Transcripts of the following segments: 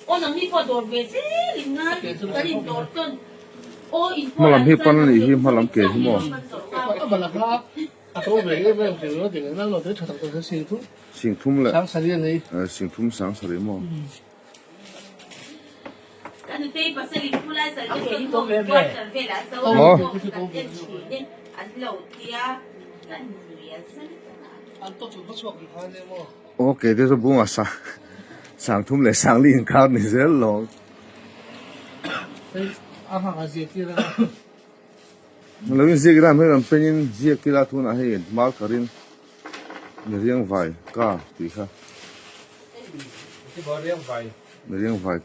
Hmalam hi pan a nih hi hmalam ke hi maw. Singthum leh singthum sangsarih maw. Maw. Aw kei te chu bunga sa sangthum leh sangli inkar ni zel lo. Lo in ziak ila hmel an pen in ziak ila tunah hei marker in miriang vai car tih kha miriang vai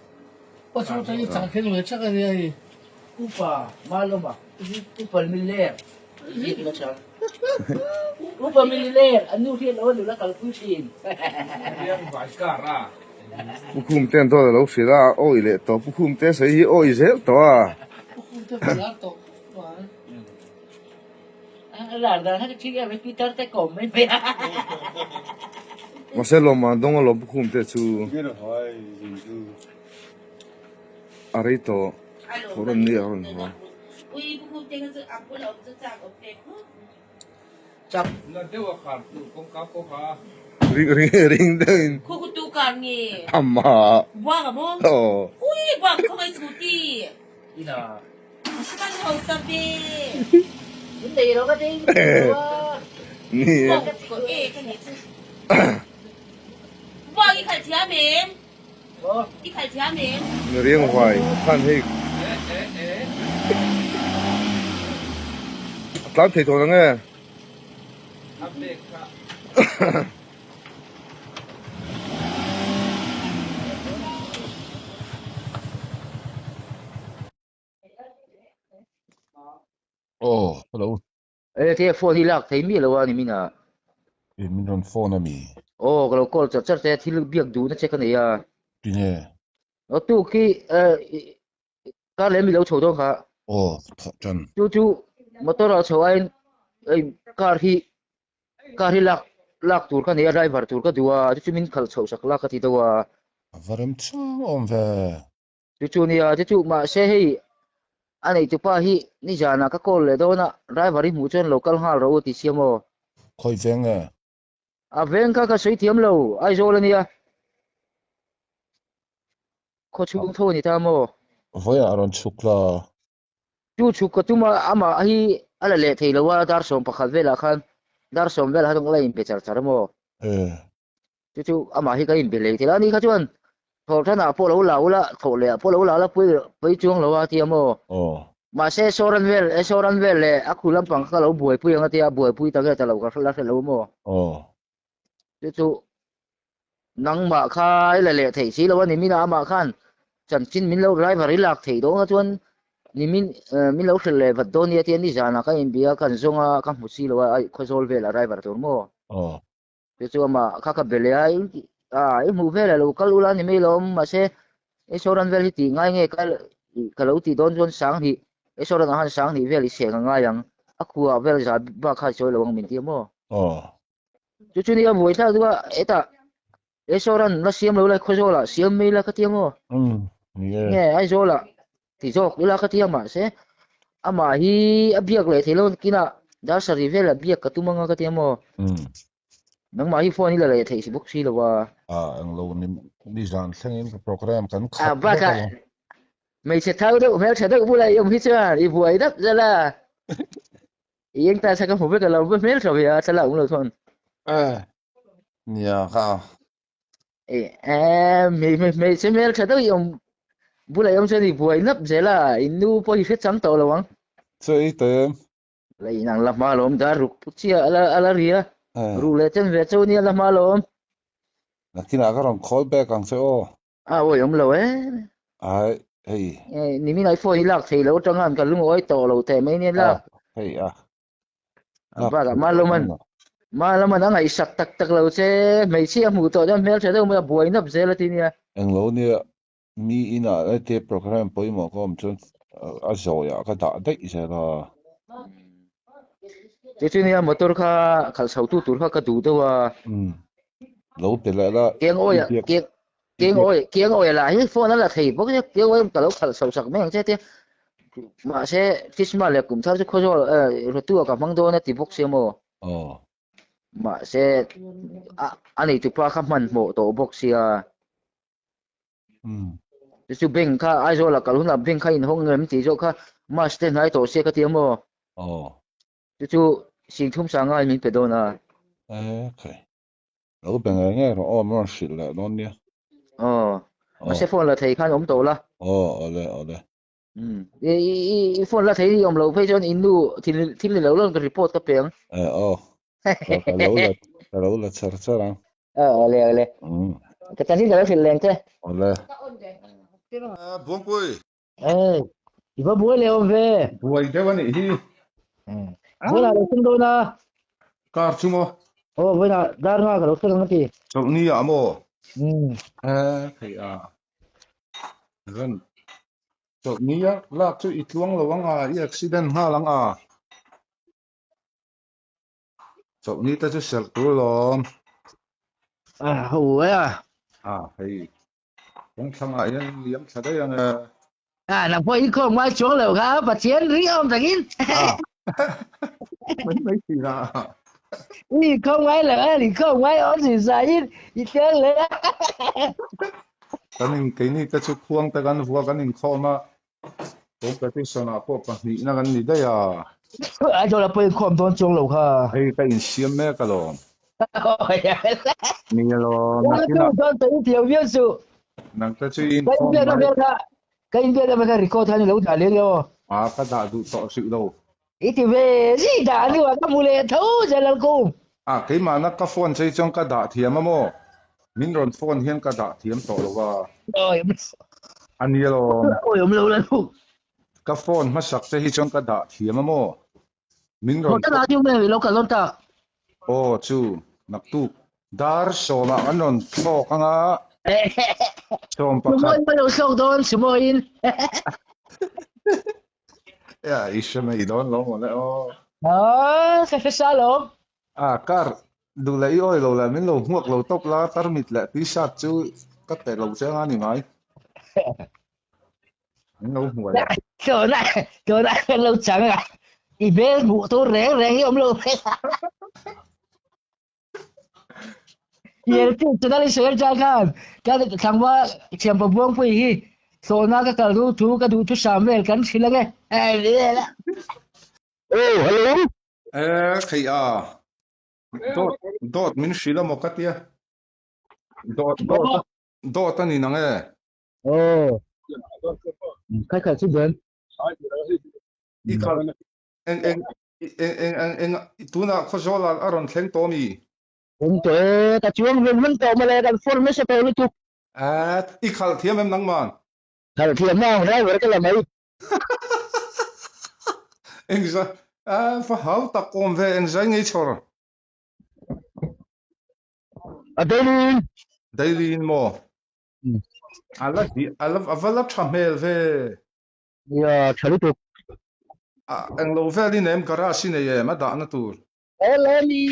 Pu Khum te an dawt a lo hrilh a, a awi leh tawh. Pu Khum te sawi hi awi zel tawh a. Mahse lawm an dawng alawm Pu Khum te chu a rei tawh. Thaw rawn ni a rawn haw. Ring ring ring deuhin amma aw. Ni e. Riang vai khan hei a tlan thei tawh ang e. Oh, hello. E te phone hi lak thei miah lo a ni min a. E min rawn phone a mi. Aw ka lo call char char te thil biak duh na che ka nei a. Tinge? Aw tu khi kar leh mi lo chho dawn kha. Aw thawh tan. Chu chu motor ah chho aiin ei car hi car hi lak lak tur ka nei a driver tur ka duh a chu chu min khalh chhoh sak la ka ti deuh a. A va rem chang awm ve. Chu chu nia chu chu mahse hei a neitupa hi nizanah ka call leh dawn a driver hi hmuh chuan lo kal nghal rawh u ti sia maw. Khawi veng nge? A veng kha ka sawi thiam lo Aizawl ania. Khaw chhung tho a ni ta maw? Vawiah a rawn chhuk la. Chu chhuk ka tum a amah hi a la leh thei lo a dar 11 velah khan dar 10 velah khan ka la inpe char char maw? E. Chu chu amah hi ka inbe leh thei la ani kha chuan thawh thanah pawh lo la ula thawh leh ah pawh lo la la pui pui chuang lo a tia maw? Aw. Mahse Soran vel e Soran vel leh a khu lampang kha ka lo buaipui ang a tia buaipui tak nge ta lo ka la hre lo maw? Aw. Chu chu nangmah kha i la leh theih si lo a ni min a amah khan chanchin min lo driver i lak theih dawn kha chuan ni min min lo hrilh leh vat dawn nia tia nizanah ka inbia kan zawng a ka hmu si lo a khawzawl velah driver tur maw? Aw. Chu chu amah kha ka be leh a a i hmuh velah lo kal ula ni mai lawm mahse i sawran vel hi tih ngai nge ka ka lo tih dawn chuan sang hnih i sawran ah khan sang hnih vel i seng a ngai ang a khuah vel za bak kha i sawi lo ang min ti a maw? Aw. Chu chu nia buai thlak deuh a hetah i sawran la siam lo la khawzawl ah siam mai la ka ti a maw? Umm ni e. Nge Aizawl ah ti zawk ila ka ti a mahse amah hi a biak leh theih lo kinah dar sarih velah biak ka tum anga ka ti a maw? Umm. Nangmah hi phone hi la leh theih si bawk si lo a. A englo ni nizan thlengin ka program kan A khat vek bakah a. hmeichhe thau deuh hmeltha deuh bulah i awm hi chuan i buai dap zel a. I eng ta sa ka hmu vek a lo va hmeltha ve a thlalak awm lo chuan. E nia ka. E hmeichhe hmeltha deuh i awm bulah i awm chuan i buai nap zel a i nu pawh i hre chang tawh lo ang. Chu i tem. La inang la hma lawm dar ruk put chiah a la a la ri a. Ruk leh chen ve chauh nia la hma lawm. Nakinah ka rawn call back ang che aw. A awi awm lo e. Ai hei. Nimin ai phone hi lak thei lo atang khan ka lungawi tawh lo teh mai nia lak. Hei a. Bakah Malaman Malaman a ngaihsak tak tak lo che hmeichhia hmuh tawh chuan hmeltha deuh mai a buai nap zel a ti nia. Englo nia mi inah te program pawimawh ka awm chuan a zawiah ka dah daih zel a. Chu chu nia motor kha khalh chho tu tur kha ka duh deuh a. Lo pe leh la. Keng awiah keng. Kiang awi kiang awi lah hi phone a la thei bawk nia kiang awi ka lo khalh chho sak mai ang che tia mahse Christmas leh kum thar chu khawzawl rawtu ah ka hmang dawn a ti bawk sia maw. Aw. Mahse a a neitupa kha hmanhmawh tawh bawk sia. Umm. Chu chu bank kha Aizawl ah kal hunah bank kha inhawng em tih zawh kha March te hnai tawh sia ka ti a maw. Aw. Chu chu Singthum Sangai min pe dawn a. E khai. Lo be ngei ngei rawh aw, min rawn hrilh leh dawn nia. Aw. Mahse phone la thei khan awm tawh la. Aw, awle awle. Umm. I i i phone la thei i awm loh phei chuan in nu thil thil ni lo lawn ka report ka pe ang. E aw. Ka lo la ka lo la char char ang. Aw awle awle. Umm. Ka chanchin ka lo hrilh leng che. Awle. Buangpui. Ê, i va buai leh awm ve. Buai deuh a nih hi. Vawiinah lo thleng dawn a. Car chu maw? Aw, vawiinah dar nga ka lo thleng ang a ti. Chawlhni ah maw? Umm. Ê, thei a. Ran. Chawlhni a lak chu i tluang lo ang a, i accident nghal ang a. Chawlhni te chu serh tur lawm. A, ho a. A, hei. Kawngthlangah hian liam thla daih ang e. A, nang pawh inkhawm ngai chuang lo kha, Pathian ring awm takin. A, mai mai thin a. I inkhawm ngai lo a, inkhawm ngai awm zin zaiin i tleng leh a. Kan in keini te chu khuang te kan vua kan inkhawm a, competition ah pawh pahnihna kan ni daih a. Aizawl ah pawh inkhawm dawn chuang lo kha. Hei ka insiam mek alawm. Ni alawm nakinah. Dawn tawh in thiam viau suh. Nang te chu in khawm mai. Ka inbiakna vel kha record khan i lo dah leh nia aw. A ka dah duh tawh hrih lo. I ti ve zih dah a hnuah ka hmu leh tho zel ang kum. A keimahna ka phone chei chuan ka dah thiam a maw? Min rawn phone hian ka dah thiam tawh lo a. A ni alawm. Awi awm lo la nu. Ka phone hmasak te hi chuan ka dah thiam a maw? Min rawn Motor ah chu nge i lo kal dawn tak? Aw chu naktuk dar sawmah kan rawn thlawk ang a, 11. Sumo in ka lo thlawk dawn sumo in. Ea i hre mai dawn lo mawle aw. Aw ka hre sa lawm. A car duh leh i awi lo leh min lo hmuak lo tawp la tarmit leh t-shirt chu ka pe lo che anga ni mai. Min lo hmuai a. Tuna tuna kan lo chang a. I hmel hmuh tur reng reng hi awm lo mai a. Yeltu channel i sawi atang khan ka thlangva thiampa Buangpui hi thlawhna ka kal duh thu ka duh thusam vel kan hrilh ange. Oh, hello. Eh, thei a. Dawt, dawt min hrilh a maw ka tia. Dawt, dawt, dawt a ni nang e. Oh. Khai khai chu den. I khal eng eng eng eng eng eng tunah Khawzawl ah a rawn thleng tawh mi? Thleng tawh e, ka chuang ven ven tawh mawle, kan phone nasa tawh lutuk. Eh, i khalh thiam em nangman? Khalh thiam na ang driver ka la mai. Eng za, eh, va hau tak awm ve, eng zai ngei chhawr? A daily in. Daily in maw? A la hi, a la, a va la tha hmel ve. Nia, tha lutuk. A, englo vel i nei em, garage i nei em, a dahna tur? Awle mi,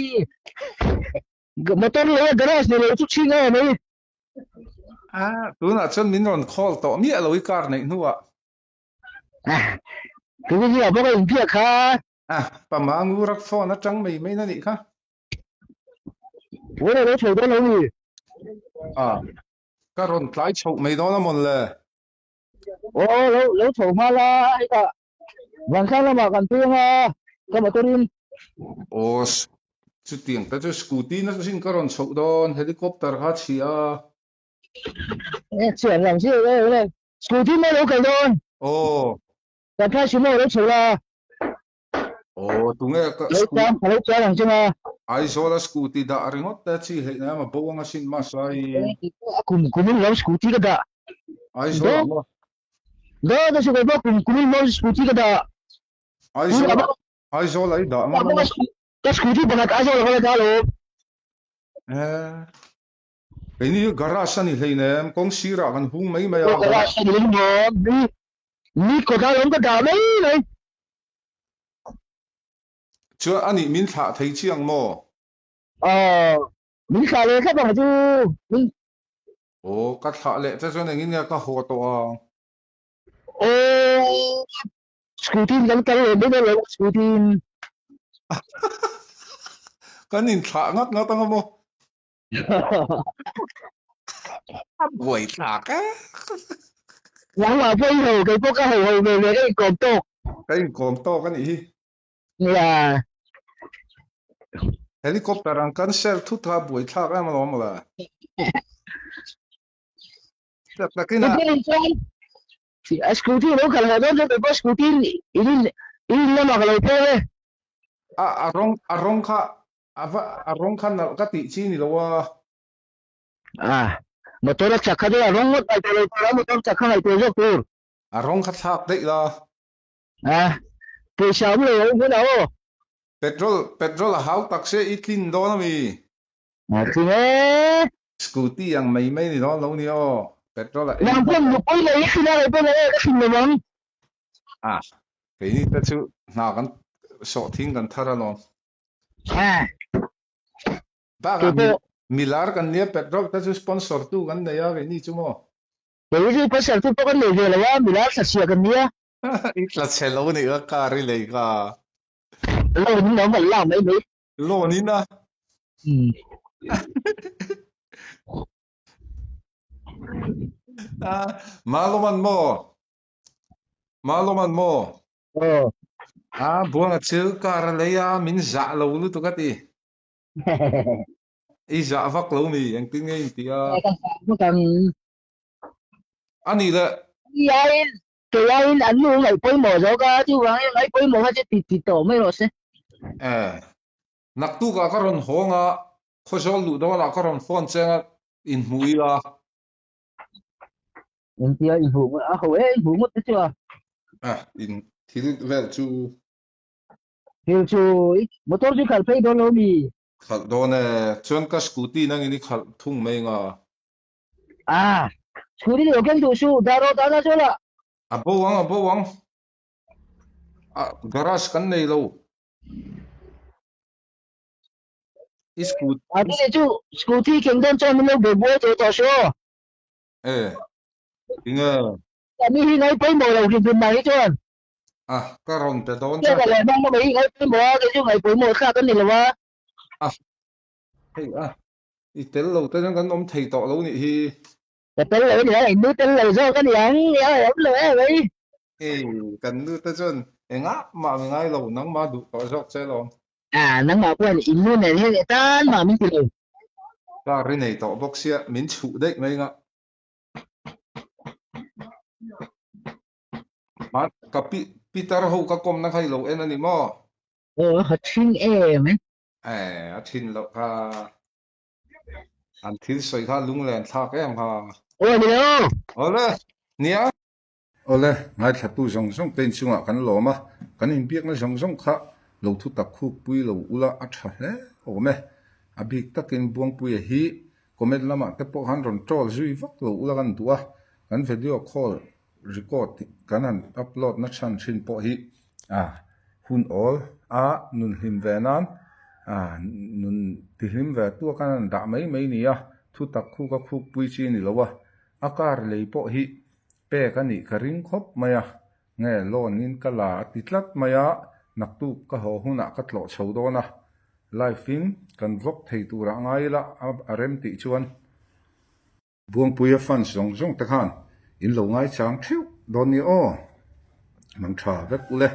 motor lei a garage nei lo chu chhing a mai. A, tunah chuan min rawn call tawh miah lo i car neih hnuah. A, tuni hi a bawk a inbiak kha. A, Pamangu rak phone atang mai mai na nih kha. Puan a lo chho dawn lo ni. A, ka rawn tlai chhoh mai dawn a mawn le. Aw, lo lo chho nghal a, hetah Vanthlang lamah kan phei anga ka motor in. Aw, chutiang te chu scooty na zin ka rawn chhoh dawn, helicopter kha chhia a. E, chhian lam chi e, e, scooty mai lo kal dawn. Aw. Kan phai sumo lo chho la. Aw, tunge ka Lo chuang, ka lo chuang ang chunga. Aizawl a scooty dah ringawt te chi hleih na emaw bo anga sin masa hi. A kum kumin lo scooty ka dah. Aizawl ah maw? Do ka su ko kum kumin lo scooty ka dah. Aizawl ah Aizawl ah i dah ngam a. Ka scooty pakhat Aizawl ah ka la dah lo. Eh. Keini hi garage a ni hleinem, kawng sirah kan hung mai mai a. Garage a ni maw? Ni kawtah lawm ka dah mai mai. Chuan anih min thlah thei chiang maw? Aw, min thlah leh thlap ang chu. Min. Aw, ka thlah leh che chuan engin nge ka haw tawh ang? Aw, scooty in kan kal leh mai dawn lo, scooty in. Kan inthlah ngat ngat anga maw? A buai thlak e. Nangmah pawh i ho, kei pawh ka ho ho ve ve, ka inkawm tawk. Ka inkawm tawk a nih hi. Nia. Helicopter ang cancel thut kha buai thlak em alawm mawle. Tak takin a. Chuan a scooty lo kal haw dawn chuan kei pawh scooty in in in lamah ka lo pheng e. A a rawng a rawng kha a va a rawng kha nalh ka tih chi ni lo a. A motor a chak kha chu a rawng ngawt ngaihtuah lo tur a motor chak kha ngaihtuah zawk tur. A rawng kha thlak daih la. A, pawisa awm lo awm hunah aw. Petrol, petrol a hau tak se i tlin dawn ami? A tling e. Scooty ang mai mai ni dawn lo ni aw. Petrol a ei. Nang pawh nupui nei i hrilh a rei pawh nei e ka hrilh lo ang. A, keini te chu hna kan sawhthing kan thar alawm. A. Bakah mi, milar kan nia petrol te chu sponsor tu kan nei a keini chu maw. Kei chu sponsor tu pawh kan nei ve lo a, milar thlachiah kan nia. I tla chhe lo nih ka car i lei ka. Loan in lo malh lak mai mai. Loan in a. Maloman maw? Maloman maw? Aw. A buanga chu car a lei a min zah lo lutuk a ti. I zah vak lo mi engtin nge in ti a? Ka zah vak ang. A nih le. Keiaiin keiaiin an nu ngaih pawimawh zawk a, chuvangin ngaih pawimawh kha chu ti ti tawh mai rawh se. E, naktukah ka rawn hawng a, Khawzawl luh dawnah ka rawn phone cheng a, inhmuh ila. Engtia inhmuh ngawt a ho e, inhmuh ngawt te chu a. A, in thil vel chu. Thil chu motor chu khalh phei dawn lo mi? Khalh dawn e, chuan ka scooty nangin i khalh thung mai nga. A, scooty lo keng duh suh, dar rawh dana chu la. A bo ang, a bo ang. A, garage kan nei lo. I scoot. A ti chu scooty keng dawn chuan min lo be buai tawh tawh suh aw. E, tinge? Mi hi ngai pawimawh lo hrim hrim mah hi chuan. A, ka rawn pe dawn che. Hriat leh hmang mai hi ngai pawimawh a, kei chu ngai pawimawh thlak a ni lo a. A, hei a, I tel lo te chuan kan awm thei tawh lo nih hi. Ka tel lo ania, in nu tel lo zawk a niang, i awm lo em mai. Hei, kan nu te chuan engah mah mi ngai lo, nangmah duh tawh zawk che alawm. Ah, nangmah pawh in nu nen hian e tan mah min ti lo. Car i nei tawh bawk sia, min chhuh daih mai ngah. Ka pi, Peter ho ka kawmna kha i lo en a ni maw? Aw, a thin em e. Eh, a thin loh kha. An thil sawi kha lunglen thlak em kha. Aw ni lo. Awle, nia. Awle, ngaithlatu zawng zawng te inchungah kan lawm a, kan inbiakna zawng zawng kha lo thu tak khuk pui lo ula a tha hle awm e. A bik takin Buangpuia hi comment lamah te pawh khan rawn troll zui vak lo ula kan duh a, kan video call record kan han upload na chhan thin pawh hi a hun awl a nun hlim ve nan a nun ti hlim ve tu a kan han dah mai mai ni a, thu tak khu ka khuk pui chi ni lo a, a car lei pawh hi pek a nih ka ring khawp mai a, nge loan in ka la a ti tlat mai a, naktuk ka haw hunah ka tlawh chho dawn a, live in kan vlog thei turah ngai ila a rem tih chuan. Buangpuia fans zawng zawng te khan in lo ngaichang theuh dawn ni aw, mang tha vek ule.